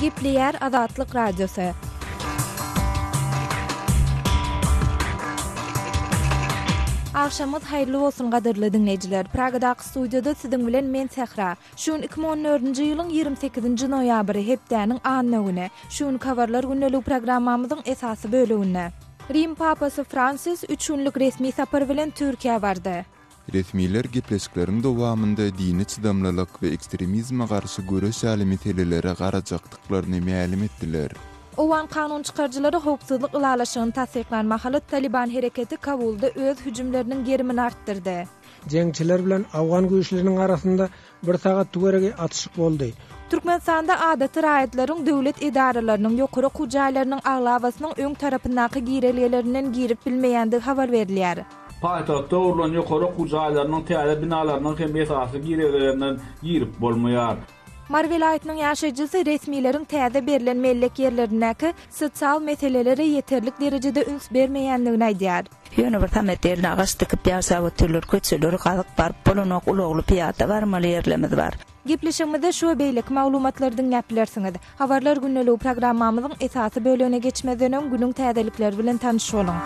Gepleýär Azatlyk Radiosy. Agşamyňyz haýyrly bolsun gadyrly diňleýjiler. Pragadaky studiýada siziň bilen men Sähra. Şu gün 2014-nji ýylyň 28-nji noýabry, hepdäniň anna güni. Şu günki habarlar gündeligi programmamyzyň esasy böleginde. Rim papasy Fransis üç günlük resmi sapar bilen Türkiýä bardy. Resmiler gepleşikleriň dowamynda dini çydamlylyk we ekstremizme garşy göreş ýaly meselelere garajakdyklaryny mälim etdiler. Owgan kanun çykaryjylary howpsuzlyk ylalaşygyny tassyklan mahaly Talyban hereketi Kabulda öz hüjümleriniň gerimini artdyrdy. Jeňçiler bilen awgan güýçleriniň arasynda bir sagat töweregi atyşyk boldy. Türkmenistanda adaty raýatlaryň döwlet edaralarynyň, ýokary okuw jaýlarynyň aglabasynyň öň tarapyndaky girelgelerinden girip bilmeýändigi habar berilýär. Paýtagtda gurlan ýokary okuw jaýlarynyň täze binalarynyň hem esasy girelgelerinden girip bolmaýar. Mary welaýatynyň ýaşaýjysy resmileriň täze berlen mellek ýerlerindäki sosial meselelere ýeterlik derejede üns bermeýändigini aýdýar. Ýöne bir Samet eline agaç dikip ýaşap otyrlar, köçeleri gazyk baryp bolanok, ulagly pyýada barmaly ýerlerimiz bar. Gepleşigimizde şu we beýleki maglumatlary diňläp bilersiňiz. Habarlar gündeligi programmamyzyň esasy bölegine geçmezden öň günüň täzelikleri bilen tanyş boluň.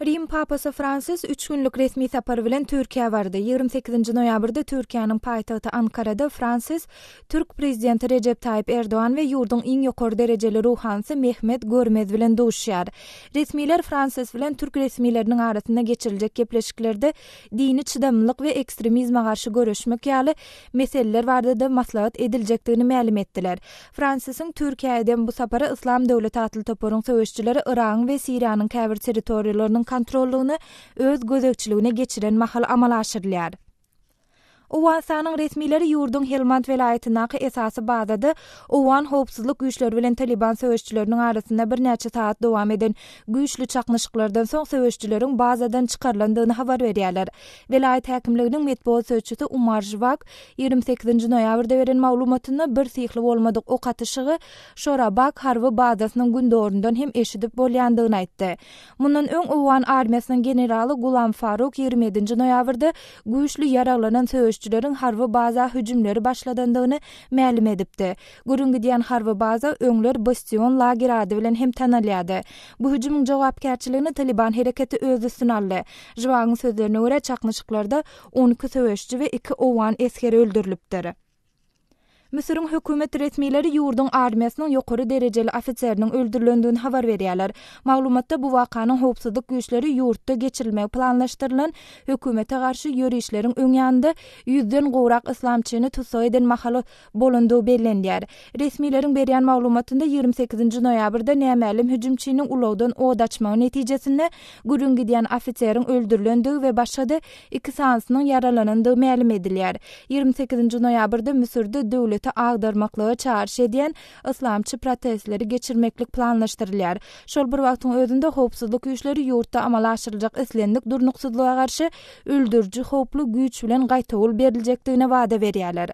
Rim papasy Fransis üç günlük resmi sapar bilen Türkiýä bardy. 28-nji noýabrda Türkiýäniň paýtagty Ankarada Fransis türk prezidenti Rejep Taýyp Erdogan we ýurduň iň ýokary derejeli ruhanysy Mehmet Görmez bilen duşuşýar. Resmiler Fransis bilen türk resmileriniň arasynda geçiriljek gepleşiklerde dini çydamlylyk we ekstremizme garşy göreşmek ýaly meseleler barada-da maslahat ediljekdigini mälim etdiler. Fransisiň Türkiýä eden bu sapary Yslam döwleti atly toparyň söweşijileri Yragyň we Siriýanyň käbir territoriýalarynyň kontrollygyny öz gözegçiligine geçiren mahaly amala aşyrylýar. Owganystanyň resmileri ýurduň Helmand welaýatyndaky esasy bazada owgan howpsuzlyk güýçleri bilen Talyban söweşijileriniň arasynda birnäçe sagat dowam eden güýçli çaknyşyklardan soň söweşijileriň bazadan çykarylandygyny habar berýärler. Welaýat häkimliginiň metbugat sözçüsi Umar Žwak 28-nji noýabrda beren maglumatynda bir syhly bolmadyk ok atyşygy Şorabak harby bazasynyň gündogaryndan hem eşidip bolýandygyny aýtdy. Mundan öň owgan armiýasynyň generaly Gulam Faruk 27-nji noýabrda güýçli ýaraglanan söweşijileriň harby baza hüjümleri başladandygyny mälim edipdi. Gürrüň gidýän harby baza öňler Bastion lageri ady bilen hem tanalýardy. Bu hüjümiň jogapkärçiligini Talyban hereketi öz üstüne aldy. Žwagyň sözlerine görä, çaknyşyklarda 12 söweşiji we iki owgan esgeri öldürilipdir. Müsüriň hökümet resmileri ýurduň armiýasynyň ýokary derejeli ofiseriniň öldürilendigini habar berýärler. Maglumatda bu wakanyň howpsuzlyk güýçleri ýurtda geçirilmegi planlaşdyrylan hökümete garşy ýörişleriň öň ýanynda ýüzden gowrak yslamçyny tussag eden mahaly bolandygy bellenilýär. Resmileriň berýän maglumatynda 28-nji noýabrda nämälim hüjümçiniň ulagdan od açmagy netijesinde gürrüň gidýän ofiseriň öldürilendigi we başga-da iki sanysynyň ýaralanandygy mälim edilýär. 28-nji noýabrda Müsürde döwleti agdarmaklyga çagyryş edýän yslamçy protestleri geçirmeklik planlaşdyrylýar. Şol bir wagtyň özünde howpsuzlyk güýçleri ýurtda amala aşyryljak islendik durnuksyzlyga garşy öldüriji howply güýç bilen gaýtawul beriljekdigine wada berýärler.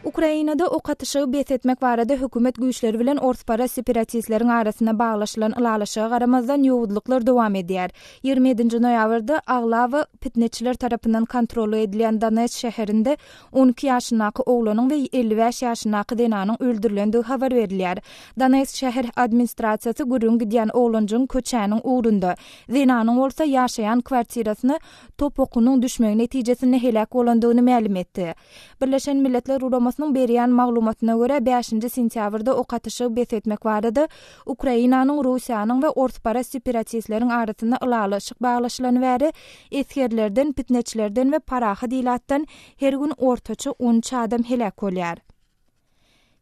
Ukrainada ok atyşygy bes etmek barada hökümet güýçleri bilen orsparaz separatistleriň arasynda baglaşylan ylalaşyga garamazdan ýowuzlyklar dowam edýär. 27-nji noýabrda aglaba pitneçiler tarapyndan kontrollyk edilýän Donetsk şäherinde 12 ýaşyndaky oglanyň we 55 ýaşyndaky zenanyň öldürilendigi habar berilýär. Donetsk şäher administrasiýasy gürrüň gidýän oglanjygyň köçäniň ugrunda, Zenanyň bolsa ýaşaýan kwartirasyna top okunyň düşmegi netijesinde heläk bolandygyny mälim etdi. Birleşen Milletler Guramasynyň berýän maglumatyna görä, bäşinji sentýabrda ok atyşygy bes etmek barada Ukrainanyň, Russiýanyň we orsparaz separatistleriň arasynda ylalaşyk baglaşylany bäri esgerlerden, pitneçilerden we parahat ilatdan her gün ortaça on üç adam heläk bolýar.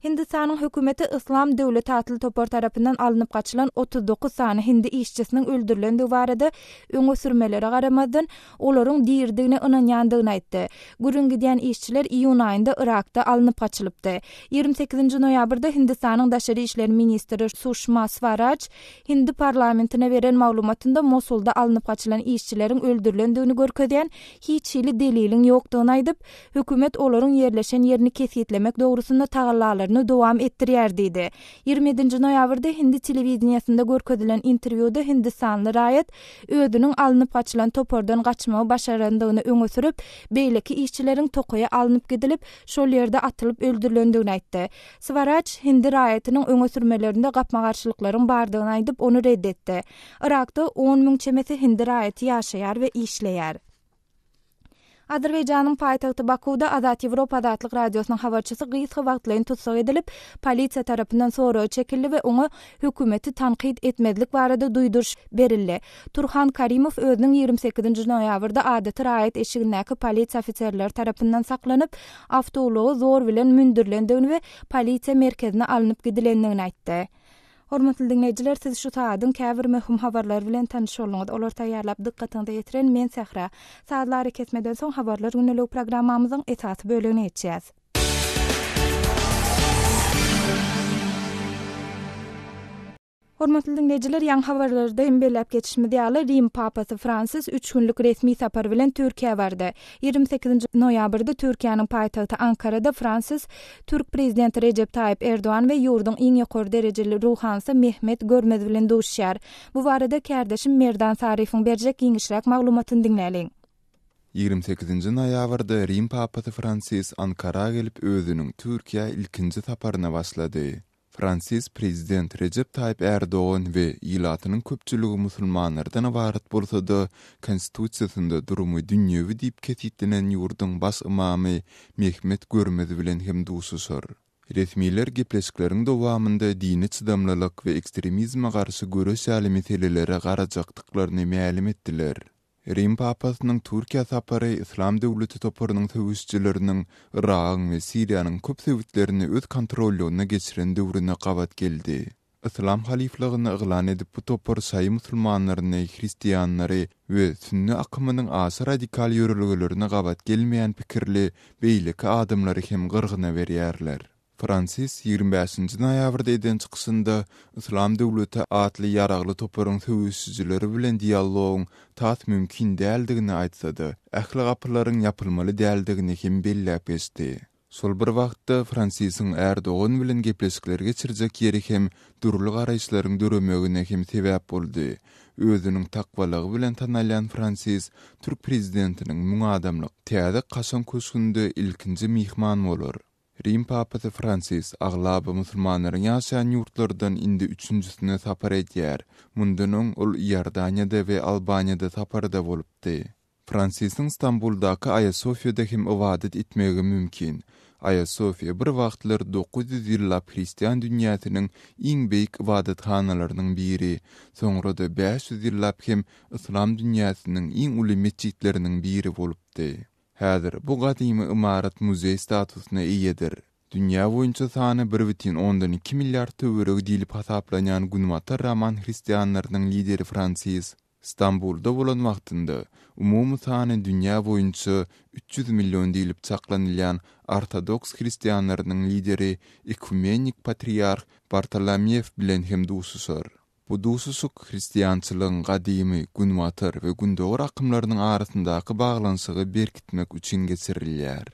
Hindistanyň hökümeti Yslam döwleti atly topar tarapyndan alnyp gaçylan 39 sany hindi işçisiniň öldürilendigi barada öňe sürmelere garamazdan, olaryň diridigine ynanýandygyny aýtdy. Gürrüň gidýän işçiler iýun aýynda Yrakda alnyp gaçylypdy. 28-nji noýabrda Hindistanyň daşary işler ministri Suşma Swaraj hindi parlamentine beren maglumatynda Mosulda alnyp gaçylan işçileriň öldürilendigini görkezýän hiç hili deliliň ýokdugyny aýdyp, Hökümet olaryň ýerleşen ýerini kesgitlemek dogrusynda tagallalaryny. tagallalaryny dowam etdirýär diýdi. 27-nji noýabrda hindi telewideniýesinde görkezilen interwýuda hindistanly raýat özüniň alnyp gaçylan topardan gaçmagy başarandygyny öňe sürüp, beýleki işçileriň tokaýa alnyp gidilip, şol ýerde atylyp öldürilendigini aýtdy. Swaraj hindi raýatynyň öňe sürmelerinde gapma-garşylyklaryň bardygyny aýdyp, ony ret etdi. Yrakda on müň çemesi hindi raýaty ýaşaýar we işleýär. Azerbaýjanyň paýtagty Bakuwda Azat Ýewropa Azatlyk Radiosynyň habarçysy gysga wagtlaýyn tussag edilip, polisiýa tarapyndan soraga çekildi we oňa hökümeti tankyt etmezlik barada duýduryş berildi. Turhan Karimow özüniň 28-nji noýabrda adaty raýat eşigindäki polisiýa ofiserleri tarapyndan saklanyp, awtoulaga zor bilen mündürilendigini we polisiýa merkezine alnyp gidilendigini aýtdy. Hormatly diňleýjiler, siz şu sagadyň käbir möhüm habarlary bilen tanyş bolduňyz. Olary taýýarlap dykgatyňyza ýetiren men Sähra. Sazly arakesmeden soň Habarlar gündeligi programmamyzyň esasy bölegine geçýäs. Hormatly diňleýjiler, ýaňy habarlarda hem belläp geçişimiz ýaly, Rim Papasy Fransis üç günlük resmi sapar bilen Türkiýä bardy. 28-nji noýabrda Türkiýäniň paýtagty Ankarada Fransis türk prezidenti Rejep Taýyp Erdogan we ýurduň iň ýokary derejeli ruhanysy Mehmet Görmez bilen duşuşýar. Bu barada kärdeşim Merdan Saryýewiň berjek giňişräk maglumatyny diňläliň. 28-nji noýabrda Rim Papasy Fransis Ankara gelip özüniň Türkiýä ilkinji saparyna başlady. Fransis prezident Rejep Taýyp Ärdogan we ilatynyň köpçüligi musulmanlardan ybarat bolsa-da, konstitusiýasynda durumy dünýewi diýip kesgitlenen ýurduň baş ymamy Mehmet Görmez bilen hem duşuşar. Resmiler gepleşikleriň dowamynda dini çydamlylyk we ekstremizme garşy göreş ýaly meselelere garajakdyklaryny mälim etdiler. Rim papasynyň Türkiýä sapary Yslam döwleti toparynyň söweşijileriniň Yragyň we Siriýanyň köp sebitlerini öz kontrollygyna geçiren döwrüne gabat geldi. Yslam halyflygyny yglan edip bu topar şaýy musulmanlaryny, hristianlary we sünni akymynyň aşa radikal ýörelgelerine gabat gelmeýän pikirli beýleki adamlary hem gyrgyna berýärler. Fransis 25-nji noýabrda eden çykyşynda Yslam döwleti atly ýaragly toparyň söweşijileri bilen dialogyň tas mümkin däldigini aýtsa-da, ähli gapylaryň ýapylmaly däldigini hem belläp geçdi. Şol bir wagtda, Fransisiň Ärdogan bilen gepleşikler geçirjek ýeri hem dürli garaýyşlaryň döremegine hem sebäp boldy. Özüniň takwalygy bilen tanalýan Fransis türk prezidentiniň müň adamlyk täze kaşaň köşgünde ilkinji myhman bolar. Rim papasy Fransis aglaba musulmanlaryň ýaşaýan ýurtlardan indi üçünjisine sapar edýär. Mundan öň ol Iordaniýada we Albaniýada saparda bolupdy. Fransisiň Stambuldaky Aýasofýada hem ybadat etmegi mümkin. Aýasofýa bir wagtlar 900 ýyllap hristian dünýäsiniň iň beýik ybadathanalarynyň biri, soňra-da 500 ýyllap hem yslam dünýäsiniň iň uly metjitleriniň biri bolupdy. Häzir bu gadymy ymarat muzeý statusyna eýedir. Dünýä boýunça sany bir bütin ondan iki milliard töweregi diýlip hasaplanýan günbatar roman hristianlarynyň lideri Fransis, Stambulda bolan wagtynda, umumy sany dünýä boýunça 300 million diýlip çaklanylýan ortodoks hristianlarynyň lideri ekumenik patriarh Bartolomew bilen hem duşuşar. Bu duşuşyk hristiançylygyň gadymy Günbatar we Gündogar akymlarynyň arasyndaky baglanyşygy berkitmek üçin geçirilýär.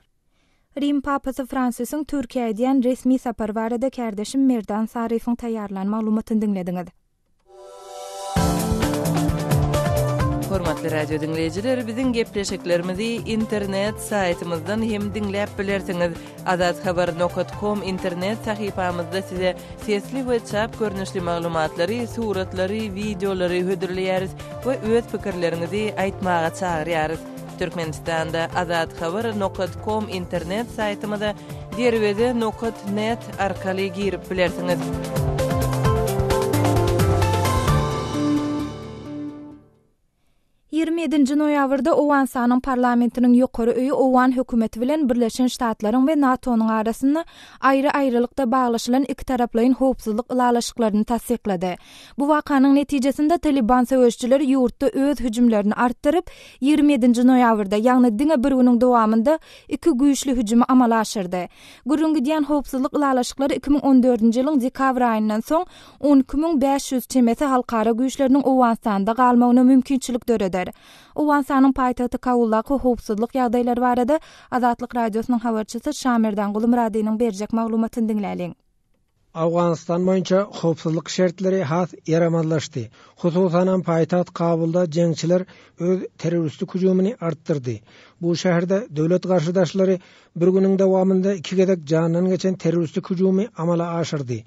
Rim Papasy Fransisiň Türkiýä edýän resmi sapary barada kärdeşim Merdan Saryýewiň taýýarlan maglumatyny diňlediňiz. Hormatly radio diňleýjiler, biziň gepleşiklerimizi internet saýtymyzdan hem diňläp bilersiňiz. Azathabar nokat kom internet sahypamyzda size sesli we çap görnüşli maglumatlary, suratlary, wideolary hödürleýäris we öz pikirleriňizi aýtmaga çagyrýarys. Türkmenistanda Azathabar nokat kom internet saýtymyza derweze nokat net arkaly girip bilersiňiz. 27-nji noýabrda Owganystanyň parlamentiniň ýokary öýi owgan hökümeti bilen Birleşen Ştatlaryň we NATO-nyň arasynda aýry-aýrylykda baglaşylan ikitaraplaýyn howpsuzlyk ylalaşyklaryny tassyklady. Bu wakanyň netijesinde Talyban söweşijileri ýurtda öz hüjümlerini artdyryp, 27-nji noýabrda, ýagny diňe bir günüň dowamynda iki güýçli hüjümi amala aşyrdy. Gürrüň gidýän howpsuzlyk ylalaşyklary 2014-nji ýylyň dekabr aýyndan soň 12500 çemesi halkara güýçleriniň Owganystanda galmagyna mümkinçilik döreder. Owganystanyň paýtagty Kabuldaky howpsuzlyk ýagdaýlary barada Azatlyk Radiosynyň habarçysy Şamerdan Gulumyradynyň berjek maglumatyny diňläliň. Owganystan boýunça howpsuzlyk şertleri has ýaramazlaşdy. Hususanam paýtagt Kabulda jeňçiler öz terroristik hüjümini artdyrdy. Bu şäherde döwlet garşydaşlary bir günüň dowamynda iki gezek jandan geçen terroristik hüjümi amala aşyrdy.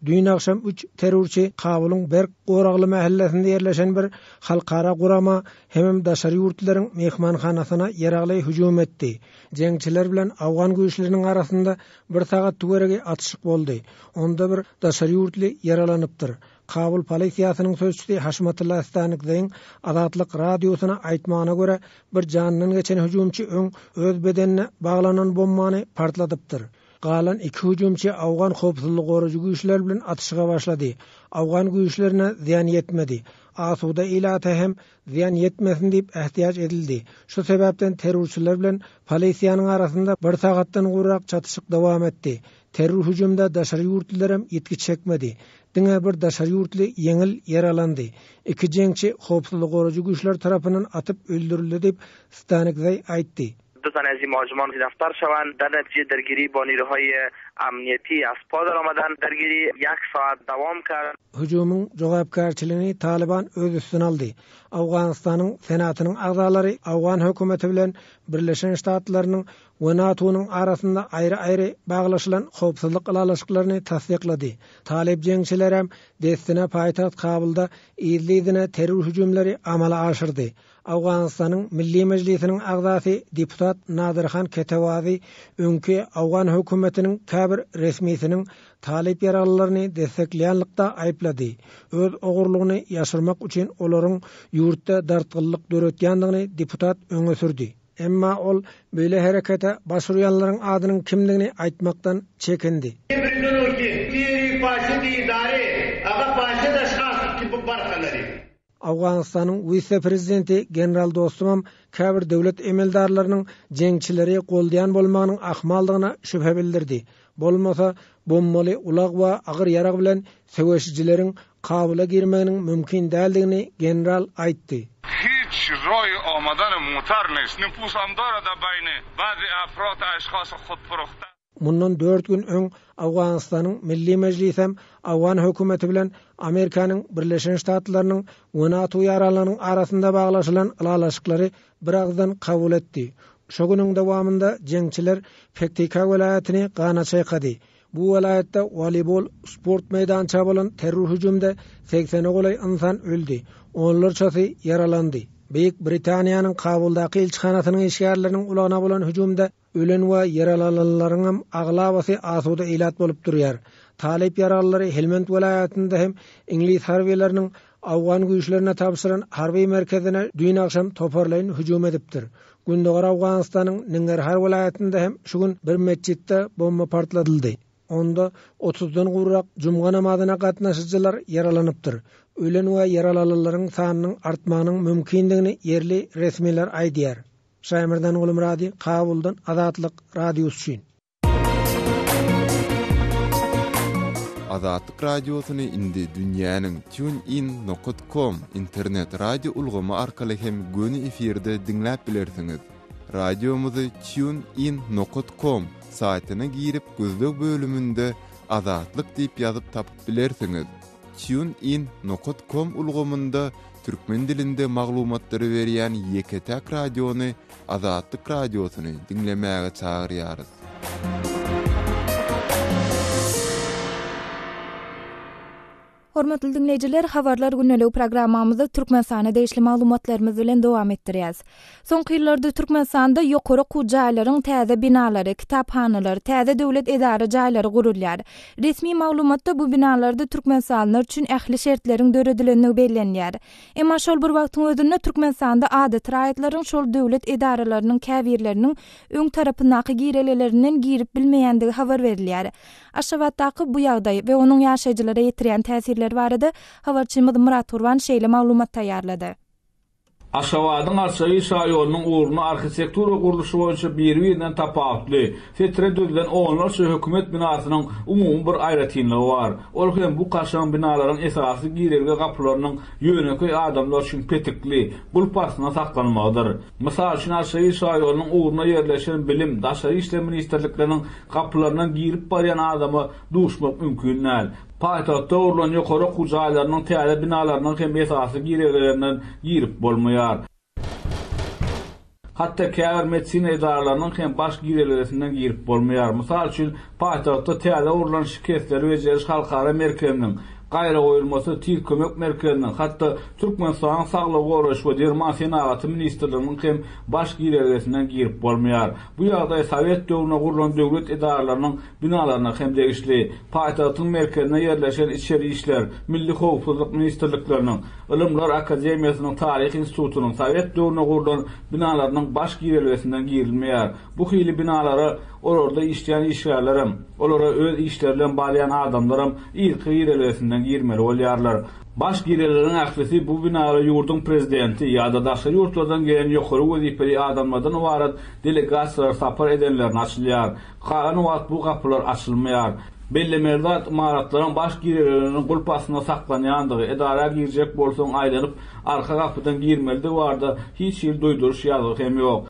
Düýn agşam üç terrorçy Kabulyň berk goragly mähellesinde ýerleşen bir halkara gurama hemem daşary ýurtlylaryň myhmanhanasyna ýaragly hüjüm etdi. Jeňçiler bilen awgan güýçleriniň arasynda bir sagat töweregi atyşyk boldy. Onda bir daşary ýurtly ýaralanypdyr. Kabul polisiýasynyň sözçüsi Haşmatulla Stanikzeýiň Azatlyk Radiosyna aýtmagyna görä, bir janyndan geçen hüjümçi öň öz bedenine baglanan bombany partladypdyr. Galan iki hüjümçi awgan howpsuzlygy goraýjy güýçleri bilen atyşyga başlady. Awgan güýçlerine zyýan ýetmedi. Asuda ilata hem zyýan ýetmesin diýip ähtiýaç edildi. Şu sebäpden terrorçylar bilen polisiýanyň arasynda bir sagatdan gowrak çatyşyk dowam etdi. Terror hüjümde daşary ýurtlylaram ýitgi çekmedi. Diňe bir daşary ýurtly ýeňil ýaralandy. Iki jeňçi howpsuzlygy goraýjy güýçler tarapyndan atyp öldürildi diýip, Stanikzaý aýtdy. دو تن از این مهاجمان گرفتار شوند در نتیجه درگیری با نیروهای امنیتی از پا در آمدند درگیری یک ساعت دوام کرد. Hüjümiň jogapkärçiligini Talyban öz üstüne aldy. Owganystanyň Senatynyň agzalary owgan hökümeti bilen Birleşen Ştatlarynyň we NATO-nyň arasynda aýry-aýry baglaşylan howpsuzlyk ylalaşyklaryny tassyklady. Talyp jeňçilerem dessine paýtagt Kabulda yzly-yzyna terror hüjümleri amala aşyrdy. Owganystanyň Milli Mejlisiniň agzasy deputat Nadir Han Ketewazi öňki owgan hökümetiniň käbir resmisiniň talyp ýaraglylaryny dessekleýänlikde aýyplady. Öz ogurlygyny ýaşyrmak üçin olaryň ýurtda dartgynlyk döretýändigini deputat öňe sürdi. Emma ol beýle herekete baş urýanlaryň adynyň kimdigini aýtmakdan çekindi. Owganystanyň wise-prezidenti general Dostumam käbir döwlet emeldarlarynyň jeňçileri goldaýan bolmagynyň ahmaldygyna şübhe bildirdi. Bolmasa, bombaly ulag we agyr ýarag bilen söweşijileriň Kabula girmeginiň mümkin däldigini general aýtdy. Hiç roý omadan mutar nist. Nüfus am dorada baýny bazi afrod aşhas hudfuruhta. Mundan dört gün öň Owganystanyň Milli Mejlisem owgan hökümeti bilen Amerikanyň Birleşen Ştatlarynyň we NATO ýaranlarynyň arasynda baglaşylan ylalaşyklary biragyzdan kabul etdi. Şo günüň dowamynda jeňçiler Pektika welaýatyny gana çaýkady. Bu welaýatda woleýbol sport meýdança bolan terror hüjümde segsene golaý ynsan öldi, onlarçasy ýaralandy. Beýik Britaniýanyň Kabuldaky ilçihanasynyň işgärleriniň ulagyna bolan hüjümde ölen we ýaralananlaryňam aglabasy asuda ilat bolup durýar. Talyp ýaralylary Helmand welaýatynda hem iňlis harbylarynyň Owgan güýçlerine tabşyran harby merkezine düýn agşam toparlaýyn hüjüm edipdir. Gündogar Owganystanyň Ningarhar welaýatynda hem şu gün bir metjitde bomba partladyldy. Onda otuzdan gowrak jumga namazyna gatnaşyjylar ýaralanypdyr. Ölen we ýaralalylaryň sanynyň artmagynyň mümkindigini ýerli resmiler aýdýar. Şaýmyrdan Gulmyrady, Kabuldan Azatlyk Radiosy üçin. Azatlyk Radiosyny indi dünýäniň TuneIn nokat com internet radio ulgamy arkaly hem göni efirde diňläp bilersiňiz. Radiomyzy TuneIn nokat com saýtyna girip gözleg bölüminde Azatlyk diýip ýazyp tapyp bilersiňiz. TuneIn nokat com ulgamynda türkmen dilinde maglumatlary berýän ýeke-täk radiony Azatlyk Radiosyny diňlemäge çagyrýarys. Hormatly diňleýjiler, Habarlar gündeligi programmamyzy Türkmenistana degişli maglumatlarymyz bilen dowam etdirýäs. Soňky ýyllarda Türkmenistanda ýokary okuw jaýlaryň täze binalary, kitaphanalar, täze döwlet edara jaýlary gurulýar. Resmi maglumatda bu binalarda türkmenistanlylar üçin ähli şertleriň döredilendigi bellenilýär. Emma şol bir wagtyň özünde Türkmenistanda adaty raýatlaryň şol döwlet edaralarynyň käbirleriniň öň tarapyndaky girelgelerinden girip bilmeýändigi habar berilýär. Aşgabatdaky bu ýagdaý we onuň ýaşaýjylara ýetirýän täsirleri barada habarçymyz Myrat Gurban şeýle maglumat taýýarlady. Aşgabadyň Arçabil şaýolunyň ugrunda arhitektura gurluşy boýunça biri-birinden tapawutly, setire düzülen onlarça hökümet binasynyň umumy bir aýratynlygy bar. Ol hem bu kaşaň binalaryň esasy girelge gapylarynyň ýönekeý adamlar üçin petikli, gulp astynda saklanmagydyr. Mysal üçin, Arçabil şaýolunyň ugrunda ýerleşen Bilim, Daşary işler ministrlikleriniň gapylaryndan girip barýan adama duşmak mümkin däl. Paýtagtda gurlan ýokary okuw jaýlarynyň täze binalarynyň hem esasy girelgelerinden girip bolmaýar. Hatda käbir medisina edaralarynyň hem baş girelgesinden girip bolmaýar. Mysal üçin, paýtagtda täze gurlan şikesleri bejeriş halkara merkeziniň, gaýragoýulmasyz tiz kömek merkeziniň, hatda Türkmenistanyň Saglygy goraýyş we derman senagaty ministrliginiň hem baş girelgesinden girip bolmaýar. Bu ýagdaý sowet döwründe gurlan döwlet edaralarynyň binalaryna hem degişli. Paýtagtyň merkezinde ýerleşen Içeri işler, Milli howpsuzlyk ministrlikleriniň, Ylymlar akademiýasynyň Taryh institutynyň sowet döwründe gurlan binalarynyň baş girelgesinden girilmeýär. Bu hili binalara olarda işleýän işgärlerem, olara öz işleri bilen barýan adamlaram yzky girelgesinden girmeli bolýarlar. Baş girelgeleriň ählisi bu binalara ýurduň prezidenti ýa-da daşary ýurtlardan gelen ýokary wezipeli adamlardan ybarat delegasiýalar sapar edenlerine açylýar. Galan wagt bu gapylar açylmaýar. Bellemeli zat, ymaratlaryň baş girelgeleriniň gulp astynda saklanýandygy, edara girjek bolsaň aýlanyp, arka gapydan girmelidigi barada hiç hili duýduryş ýazgy hem ýok.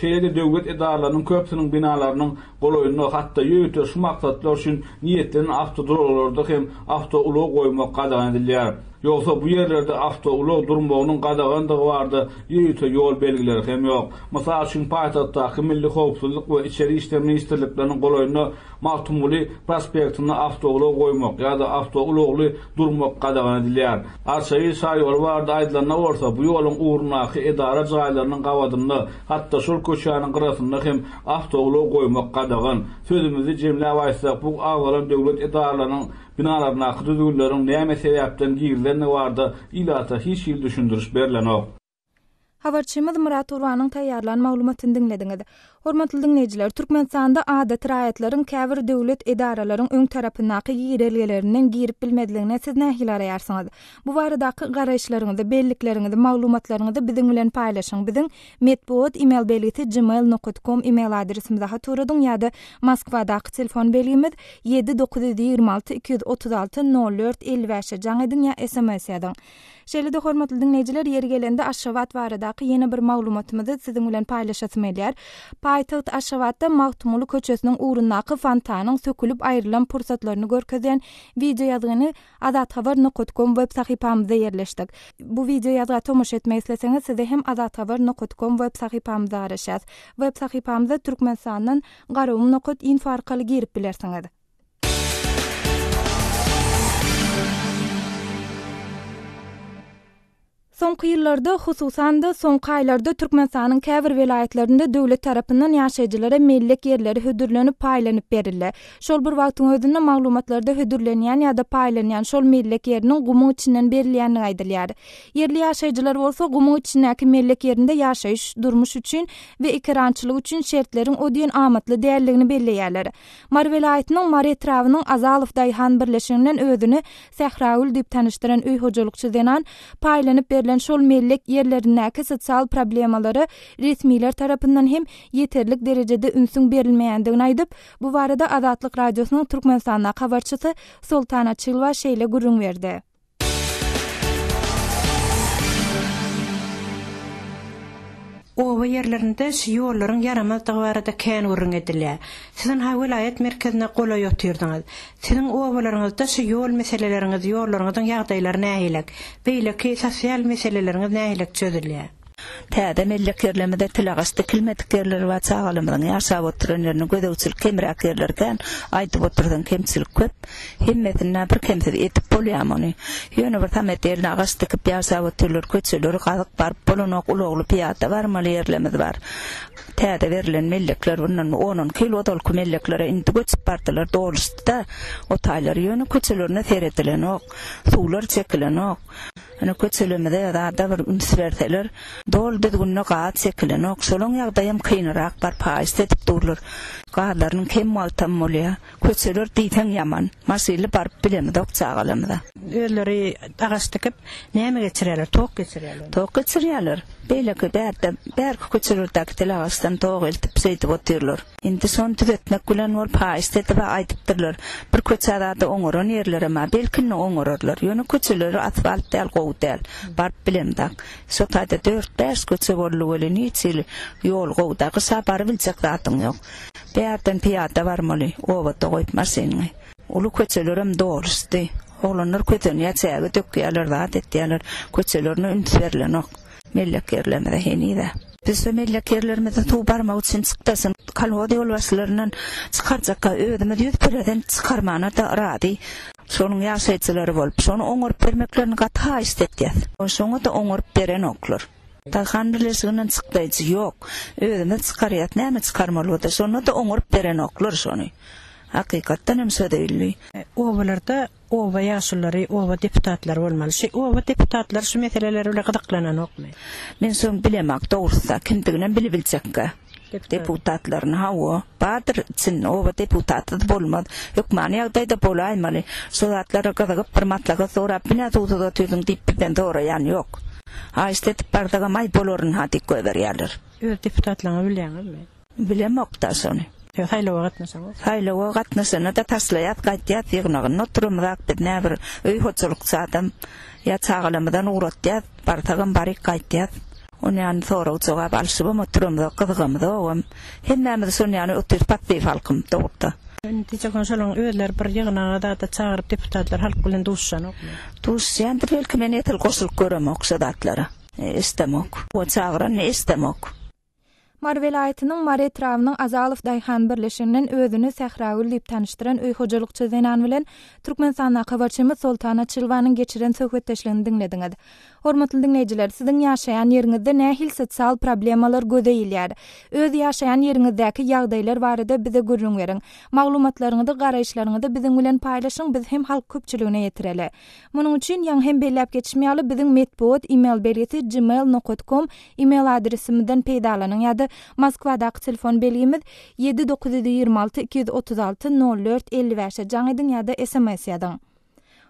Şeýle-de döwlet edaralarynyň köpüsiniň binalarynyň golaýynda, hatda ýörite şu maksatlar üçin niýetlenen awtoduralgalarda hem awtoulag goýmak gadagan edilýär. Ýogsa bu ýerlerde awtoulag durmagynyň gadagandygy barada ýörite ýol belgileri hem ýok. Mysal üçin, paýtagtdaky Milli howpsuzlyk we Içeri işler ministrlikleriniň golaýynda Magtymguly prospektinde awtoulag goýmak ýa-da awtoulagly durmak gadagan edilýär. Arçabil şaýoly barada aýdylanda bolsa, bu ýoluň ugrundaky edara jaýlarynyň gabadynda, hatda şol köçäniň gyrasynda hem awtoulag goýmak gadagan. Sözümizi jemläp aýtsak, bu agzalan döwlet edaralarynyň binalaryndaky düzgünleriň näme sebäpden girizilendigi barada ilata hiç hili düşündiriş berlenok. Habarçymyz Myrat Gurbanyň taýýarlan maglumatyny diňlediňiz. Hormatly diňleýjiler, Türkmenistanda adaty raýatlaryň käbir döwlet edaralaryň öň tarapyndaky girelgelerinden girip bilmezligine siz nähili garaýarsyňyz? Bu baradaky garaýyşlaryňyzy, bellikleriňizi, maglumatlaryňyzy biziň bilen paýlaşyň. Biziň metbugat email belgisi gmail nokat kom email adresimize hat ugradyň ýa-da Moskwadaky telefon belgimiz ýedi 926 236 04 55-e jaň ediň ýa sms ýazyň. Şeýle-de hormatly diňleýjiler, ýeri gelende Aşgabat baradaky ýene bir maglumatymyzy siziň bilen paýlaşasym gelýär. Paýtagt Aşgabatda Magtymguly köçesiniň ugrundaky fontanyň sökülip aýrylan pursatlaryny görkezýän wideoýazgyny Azathabar nokat kom web sahypamyzda ýerleşdik. Bu wideoýazga tomaşa etmek isleseňiz size hem Azathabar nokat kom web sahypamyzda garaşýas. Web sahypamyza Türkmenistandan Garagum nokat info arkaly girip bilersiňiz. Soňky ýyllarda, hususan-da, soňky aýlarda Türkmenistanyň käbir welaýatlarynda döwlet tarapyndan ýaşaýjylara mellek ýerleri hödürlenip, paýlanyp berildi. Şol bir wagtyň özünde, maglumatlarda hödürlenýän ýa-da paýlanýan şol mellek ýeriniň gumuň içinden berilýändigi aýdylýar. Ýerli ýaşaýjylar bolsa gumuň içindäki mellek ýerinde ýaşaýyş, durmuş üçin we ekerançylyk üçin şertleriň o diýen amatly däldigini belleýärler. Mary welaýatynyň Mary etrabynyň Azalow daýhan birleşiginden özüni Sähragül diýip tanyşdyran öý hojalykçy zenan paýlanyp berlen şol mellek ýerlerindäki sosial problemalara resmiler tarapyndan hem ýeterlik derejede ünsüň berilmeýändigini aýdyp, bu barada Azatlyk Radiosynyň Türkmenistandaky habarçysy Soltan Açylowa şeýle gürrüň berdi. Oba ýerlerinde şu ýollaryň ýaramazdygy barada kän gürrüň edilýär. Siz ynha welaýat merkezine golaý otyrdyňyz. Siziň obalaryňyzda şu ýol meseleleriňiz, ýollaryňyzyň ýagdaýlary nähilek? Beýleki sosial meseleleriňiz nähilek çözülýär? Täze mellek ýerlemizde til agaç dikilmedik ýerleri bar, çagalarymyzyň ýaşap oturan ýerinde gözegçilik kemräk ýerleri kän, aýdyp otursaň kemçilik köp. Hemmesinde birkemsiz edip bolýarmy ony? Ýöne bir Samet eline agaç dikip ýaşap otyrlar, köçeleri gazyk baryp bolanok, ulagly pyýada barmaly ýerlerimiz bar. Täze berlen mellekler bundan on-onki ýyl ozalky melleklere indi göçüp bardylar, doluşdy-da o taýlar. Ýöne köçelerine seredilenok, suwlar çekilenok. Ýöne köçelerimize zada bir üns berseler. Doly düzgünde gaz çekilenok. Şolaň ýagdaýam kynyrak bar, paýyşt edip durlar. Gazlarynyň kem wagtam bolýar. Köçeler diýseň ýaman. Maşynly baryp bilemizok çagalarymyza. Özleri agaç dikip, näme geçirýärler, tok geçirýärler. Tok geçirýärler. Beýleki bärde, bärki köçelerdäki tel agaçdan tok eltip şeýdip otyrlar. Indi şony düzetmek bilen bolup haýyşt edib-ä aýdypdyrlar. Bir köçe zady oňaran ýerlerem-ä belki indi oňararlar. Ýöne köçeleri asfalt däl, gowy däl. Baryp bilemzak. Şo taýda dört-bäş köçe boldy welin hiç hili ýol gowy däl. Gyşa barybiljek zadyň ýok. Bärden pyýada barmaly, obada goýup maşynyňy. Uly köçelerem doluşdy. Oglanlar kösenýär, çäge dökýärler, zat etýärler. Köçelerine üns berlenok. Mellek ýerlerimize heniz-ä. Biz şo mellek ýerlerimize suw barmak üçin çykdajyny kolhoz ýolbaşçylaryndan çykarjakka özümiz 100% çykarmana-da razy. Şonuň ýaşaýjylary bolup, şony oňaryp bermeklerini gaty haýyşt etýäs. Şoňa-da oňaryp berenoklar. Daýhan birleşiginden çykdaýjy ýok. Özümiz çykarýas, näme çykarmaly bolsa, şonda-da oňaryp berenoklar şony. Hakykatdan hem şo zeýilli. Obalarda oba ýaşululary, oba deputatlary bolmaly. Şu oba deputatlary şu meseleler bilen gyzyklananokmy? Men şony bilemok dogrusy, kimdiginem bilibiljekkä. Deputatlaryny hawa, bardyr içinde, oba deputatsyz bolmaz. Hökmany ýagdaýda bolaýmaly. Şu zatlara gyzygyp bir maslahat sorap, Bine suwsuz otyrsyň diýip bizden soraýan ýok. Haýyşt edip barsagam aý bolaryn-ha diýip goýberýärler. Öz deputatlaryňyzy bilýäňizmi? Bilemok-da şony. Ýa saýlawa gatnaşaňyz? Saýlawa gatnaşanda-da taşlaýas, gaýtýas, ýygnagynda oturamyzak biz nä bir öý hojalykçy adam. Ýa çagalarymyzdan ugratýas, barsagam baryk gaýtýas. Onýany sorag-jogap alşybam oturamyzok, gyzygamyzogam. Hemmämiz şonýany otyrys passiw halkym, dogruda. Indi diýjek bolsam şolaryň özleri bir ýygnaga zada çagyryp deputatlar halk bilen duşuşanokmy? Duşuşýandyr belki men edil goşulyp göremok şo zatlara. Eşdemok. O çagyranyny eşdemok. Mary welaýatynyň Mary etrabynyň Azalow daýhan birleşiginden özüni Sähragül diýip tanyşdyran öý hojalykçy zenan bilen Türkmenistandaky habarçymyz Soltan Açylowanyň geçiren söhbetdeşligini diňlediňiz. Hormatly diňleýjiler, siziň ýaşaýan ýeriňizde nähili sosial problemalar göze ilýär? Öz ýaşaýan ýeriňizdäki ýagdaýlar barada bize gürrüň beriň. Maglumatlaryňyzy, garaýyşlaryňyzy biziň bilen paýlaşyň, biz hem halk köpçüligine ýetireli. Munuň üçin, ýaňy hem belläp geçişim ýaly, biziň metbugat e-mail belgisi gmail nokat kom e-mail adresimizden peýdalanyň ýa-da Moskwadaky telefon belgimiz ýedi 926 236 04 55-e jaň ediň ýa-da sms ýazyň.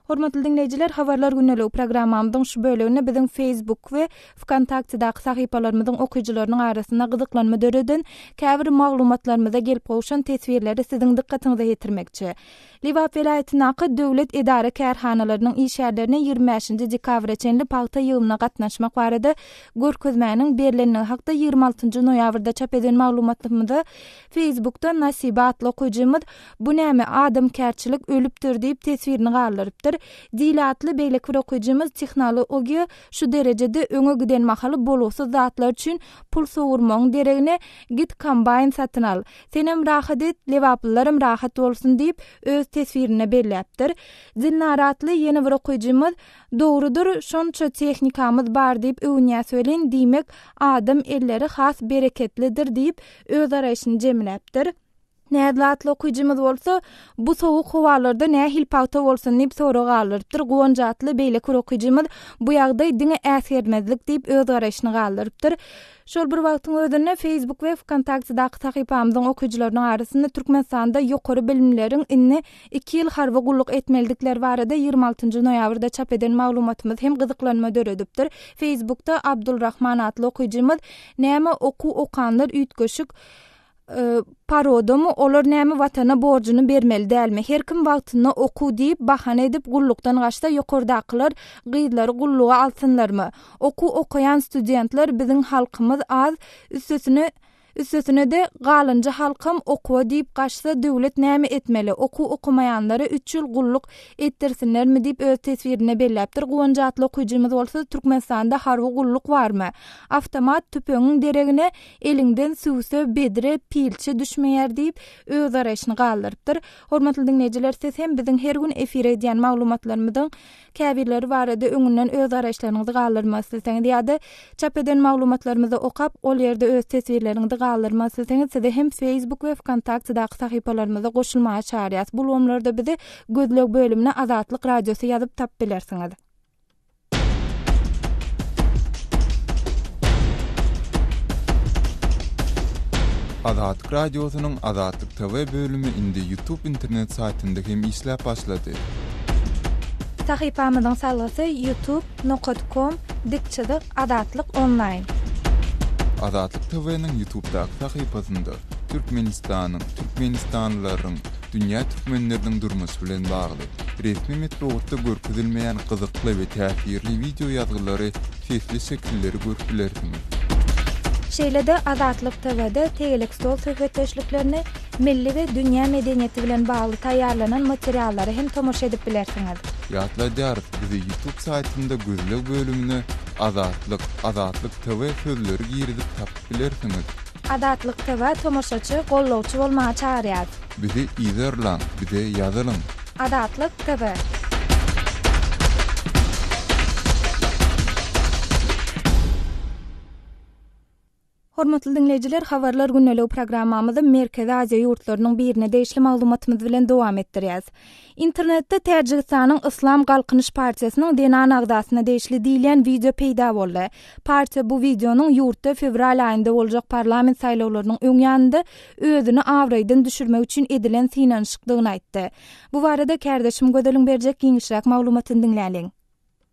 Hormatly diňleýjiler, Habarlar gündeligi programmamyzyň şu böleginde biziň Facebook we Wkontaktedaky sahypalarymyzyň okyjylarynyň arasynda gyzyklanma döreden käbir maglumatlarymyza gelip gowşan teswirleri siziň dykgatyňyza ýetirmekçi. Lebap welaýatyndaky döwlet edara-kärhanalarynyň işgärlerine 25-nji dekabra çenli pagta ýygymyna gatnaşmak barada görkezmäniň berlendigi hakda 26-njy noýabrda çap eden maglumatymyza Facebookda Nasiba atly okyjymyz Bu näme, adamkärçilik ölüpdir diýip teswirini galdyrypdyr. Dile atly beýleki bir okyjymyz Tehnologiýa şu derejede öňe giden mahaly bolgusyz zatlar üçin pul sowurmagyň deregine git kombaýn satyn al. Senem rahat et, lebaplylaram rahat bolsun diýip, öz teswirinde belläpdir. Dilnara atly ýene bir okyjymyz, Dogrudyr, şonça tehnikamyz bar diýip öwünýäs welin, diýmek, adam elleri has bereketlidir diýip, öz garaýşyny jemläpdir. Näzli atly okyjymyz bolsa, Bu sowuk howalarda nähili pagta bolsun diýip sorag galdyrypdyr. Guwanç atly beýleki bir okyjymyz, Bu ýagdaý diňe äsgermezlik diýip, öz garaýşyny galdyrypdyr. Şol bir wagtyň özünde Facebook we Wkontaktedaky sahypamyzyň okyjylarynyň arasynda Türkmenistanda ýokary bilimlileriň indi iki ýyl harby gulluk etmelidikleri barada 26 njy noýabrda çap eden maglumatymyz hem gyzyklanma döredipdir. Facebookda Abdulrahman atly okyjymyz Näme okuw okanlar üýtgeşik Parodamy olar näme watana borjuny bermeli dälmi her kim wagtynda okuw diýip bahana edip gullukdan gaçsa ýokardakylar gyzlary gulluga alsynlarmy okuw okaýan studentler biziň halkymyz az üstesine üstesine-de galynjy halkam okuwa diýip gaçsa döwlet näme etmeli okuw okamaýanlara üç ýyl gulluk etdirsinlermi diýip öz teswirinde belläpdir Guwanç atly okyjymyz bolsa Türkmenistanda harby gulluk barmy awtomat tüpeňiň deregine Eliňden süwse bedre, pilçe düşmeýär diýip, öz garaýşyny galdyrypdyr. Hormatly diňleýjiler, siz hem biziň her gün efire edýän maglumatlarymyzyň käbirleri barada öňünden öz garaýyşlaryňyzy galdyrmak isleseňiz ýa-da çap eden maglumatlarymyzy okap, ol ýerde öz teswirleriňizi galdyrmak isleseňiz, sizi hem Facebook we Wkontaktedaky sahypalarymyza goşulmaga çagyrýas. Bu ulgamlarda bizi gözleg bölümine Azatlyk Radiosy ýazyp tapyp bilersiňiz. Azatlyk Radiosynyň Azatlyk TV bölümi indi YouTube internet saýtynda hem işläp başlady. Sahypamyzyň salgysy youtube nokat kom dik çyzyk azatlyk onlaýn. Azatlyk TV-niň YouTubedaky sahypasynda Türkmenistanyň, türkmenistanlylaryň, dünýä türkmenleriniň durmuşy bilen bagly, resmi metbugatda görkezilmeýän gyzykly we täsirli wideo ýazgylary, sesli şekilleri görüp bilersiňiz. Şeýle-de Azatlyk TW-de tegelek stol söhbetdeşliklerini, milli we dünýä medeniýeti bilen bagly taýýarlanan materiallara hem tomaşa edip bilersiňiz. Ýatladýarys, bizi YouTube saýtynda gözleg bölümine Azatlyk, Azatlyk TV sözleri girizip tapyp bilersiňiz. Azatlyk TV tomaşaçy, gollawçy bolmaga çagyrýar. Bizi yzarlaň, bize ýazylyň. Azatlyk TV. Hormatly diňleýjiler, Habarlar gündeligi programmamyzy Merkezi Aziýa ýurtlarynyň birine degişli maglumatymyz bilen dowam etdirýäs. Internetde Täjigistanyň Yslam Galkynyş partiýasynyň zenan agzasyna degişli diýilýän wideo peýda boldy. Partiýa bu wideonyň ýurtda fewral aýynda boljak parlament saýlawlarynyň öň ýanynda özüni abraýdan düşürmek üçin edilen synanyşykdygyny aýtdy. Bu barada kärdeşim Gözeliň berjek giňişräk maglumatyny diňläliň.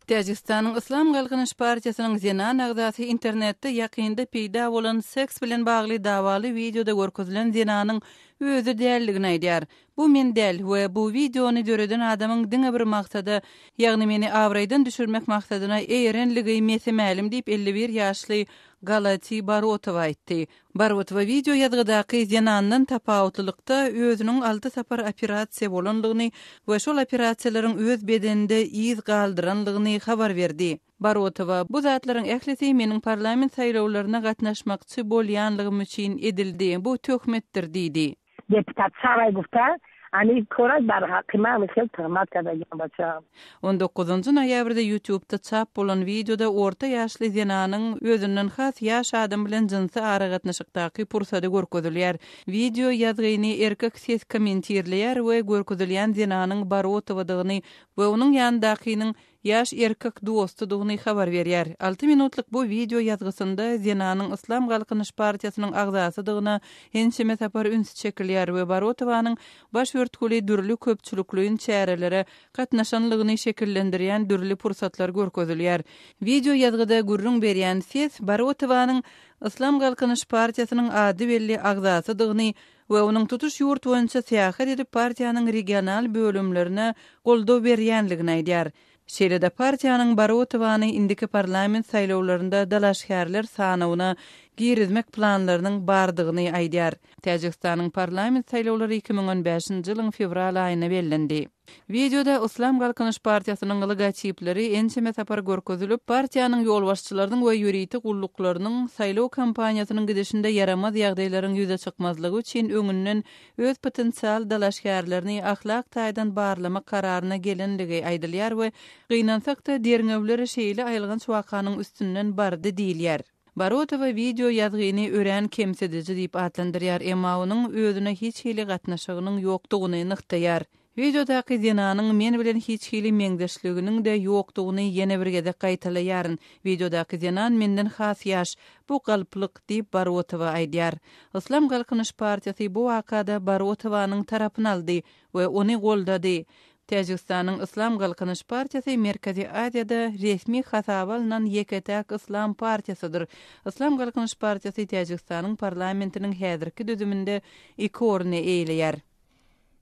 Täjigistanyň Yslam Galkynyş partiýasynyň zenan agzasy internetde ýakynda peýda bolan seks bilen bagly dawaly wideoda görkezilen zenanyň özi däldigini aýdýar. Bu men däl we bu wideony döreden adamyň diňe bir maksada, ýagny meni abraýdan düşürmek maksadyna eýerenligi mese-mälim diýip, 51 ýaşly Galati Barotowa aýtdy. Barotowa wideo ýazgydaky zenandan tapawutlylykda özüniň alty sapar operasiýa bolandygyny we şol operasiýalaryň öz bedeninde yz galdyrandygyny habar berdi. Barotowa, Bu zatlaryň ählisi meniň parlament saýlawlaryna gatnaşmakçy bolýanlygym üçin edildi. Bu töhmetdir diýdi. Deputat Çaraý gufta, Ani koray bar hakyma mihel töhmet kadagan baçam. On dokuzynjy noýabrda YouTube-da çap bolan wideoda orta ýaşly zenanyň özünden has ýaş adam bilen jynsy aragatnaşykdaky pursady görkezilýär. Wideo ýazgyny erkek ses kommentirleýär we görkezilýän zenanyň Barotowadygyny we onuň ýanyndakynyň ýaş erkek dostudygyny habar berýär. Alty minutlyk bu wideo ýazgysynda zenanyň Yslam Galkynyş partiýasynyň agzasydygyna ençeme sapar üns çekilýär we Barotowanyň baş örtgüli dürli köpçülikleýin çärelere gatnaşanlygyny şekillendirýän dürli pursatlar görkezilýär. Wideo ýazgyda gürrüň berýän ses Barotowanyň Yslam Galkynyş partiýasynyň ady belli agzasydygyny we onuň tutuş ýurt boýunça syýahat edip partiýanyň regional bölümlerine goldaw berýänligini aýdýar. Şeýle-de partiýanyň Barotowany indiki parlament saýlawlarynda dalaşgärler sanawyna girizmek planlarynyň bardygyny aýdýar. Täjigistanyň parlament saýlawlary 2015-nji ýylyň fewral aýyna bellendi. Wideoda Yslam Galkynyş partiýasynyň logotipleri ençeme sapar görkezilip, partiýanyň ýolbaşçylarynyň we ýörite gulluklarynyň saýlaw kampaniýasynyň gidişinde ýaramaz ýagdaýlaryň ýüze çykmazlygy üçin öňünden öz potensial dalaşgärlerini ahlak taýdan barlamak kararyna gelenligi aýdylýar we gynansak-da, derňewler şeýle aýylganç wakanyň üstünden bardy diýilýär. Barotowa wideo ýazgyny örän kemsidiji diýip atlandyrýar, emma onuň özüne hiç hili gatnaşygynyň ýokdugyny nygtaýar. Wideodaky zenanyň men bilen hiç hili meňzeşliginiň-de ýokdugyny ýene bir gezek gaýtalaýaryn. Wideodaky zenan menden has ýaş. Bu galplyk, diýip, Barotowa aýdýar. Yslam Galkynyş partiýasy bu wakada Barotowanyň tarapyny aldy we ony goldady. Täjigistanyň Yslam Galkynyş partiýasy Merkezi Aziýada resmi hasaba alnan ýeke-täk yslam partiýasydyr. Yslam Galkynyş partiýasy Täjigistanyň parlamentiniň häzirki düzüminde iki orny eýeleýär.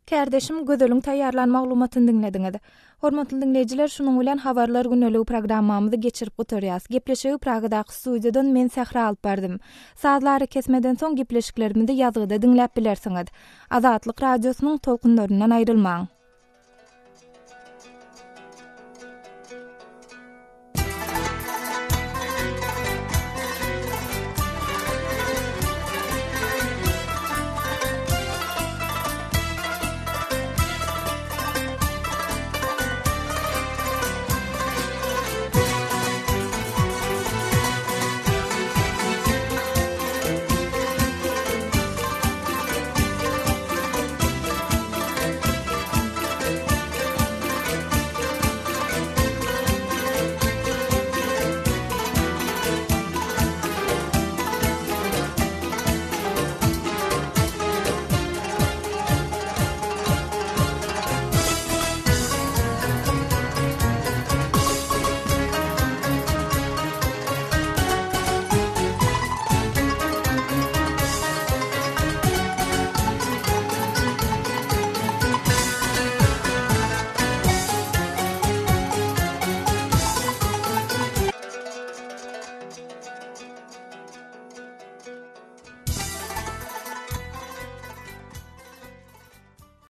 Kärdeşim Gözeliň taýýarlan maglumatyny diňlediňiz. Hormatly diňleýjiler, şunuň bilen Habarlar gündeligi programmamyzy geçirip gutarýas. Gepleşigi Pragadaky studiýadan men Sähra alyp bardym. Sazly arakesmeden soň gepleşiklerimizi ýazgyda diňläp bilersiňiz. Azatlyk Radiosynyň tolkunlaryndan aýrylmaň!